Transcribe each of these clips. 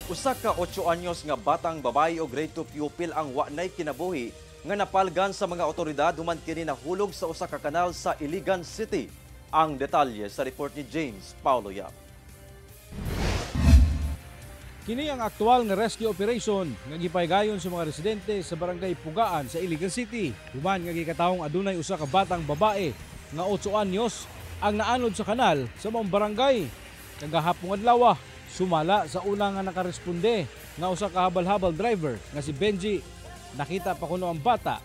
Usa ka 8 anyos nga batang babae o grade 2 pupil ang wa nay kinabuhi nga napalgan sa mga otoridad human kini nahulog sa usa ka kanal sa Iligan City. Ang detalye sa report ni James Paulo Yap. Kini ang aktual nga rescue operation nga gipaygayon sa mga residente sa barangay Pugaan sa Iligan City. Human nga gikatawong adunay usa ka batang babae nga 8 anyos ang naanod sa kanal sa maong barangay. Kagahapong adlaw, sumala sa una nga nakaresponde nga usa ka habal-habal driver nga si Benji. Nakita pa kuno ang bata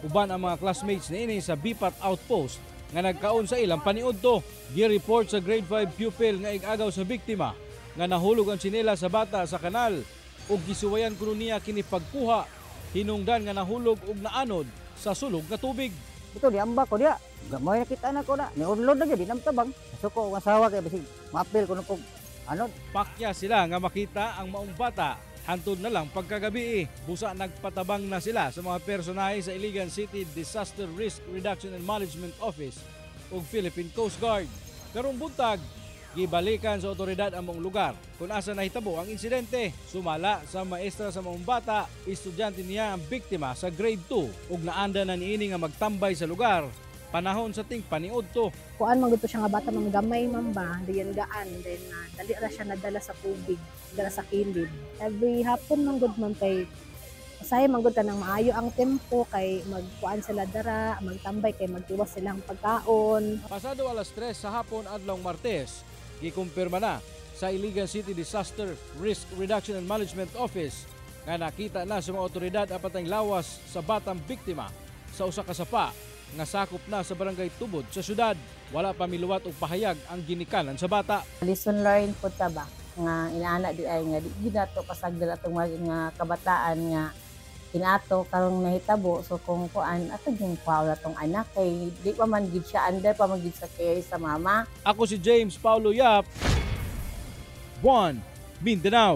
uban ang mga classmates niini sa Bipat Outpost nga nagkaon sa ilang paniudto. Gi-report sa grade 5 pupil nga ig-agaw sa biktima nga nahulog ang tsinela sa bata sa kanal ug gisuwayan kuno niya kini pagkuha hinungdan nga nahulog ug naanod sa sulog nga tubig. Ito di amba ko diya. Gamay nakita na ko na. Ni unlod na gyud di tabang. Suko ang asawa kay bisig maapil ko kog ano. Pakya sila nga makita ang maong bata hantod na lang pagkagabi. Busa nagpatabang na sila sa mga personahe sa Iligan City Disaster Risk Reduction and Management Office ug Philippine Coast Guard. Karong buntag, gibalikan sa otoridad ang maong lugar kung asa nahitabo ang insidente. Sumala sa maestra sa maong bata, estudyante niya ang biktima sa grade 2 ug naanda na niini nga magtambay sa lugar panahon sa ting paniudto. Kuan man gud to siya nga bata, ma'am, gamay man ba, diyan gaan, then dali ra siya nadala sa tubig, dala sa kilid. Every hapon man gud, ma'am, kay usahay man gud kanang maayo ang tempo kay magkuan sila dara, magtambay kay magtiwas silang pagkaon. Pasado alas 3 sa hapon adlong Martes, gikumpirma na sa Iligan City Disaster Risk Reduction and Management Office nga nakita na sa mga otoridad ang patayng lawas sa batang biktima sa usa ka sapa nga sakop na sa barangay Tubod sa syudad. Wala pa miluwat og pahayag ang ginikanan sa bata. Lesson learned po ta ba nga inaana di ay nga di gyud nato pasagdal atong mga nga kabataan nga inato karong nahitabo. So kung kuan ato gyud kuha atong anak kay di pa man gid siya, under pa man gid sa care sa mama. Ako si James Paulo Yap, 1 Mindanao.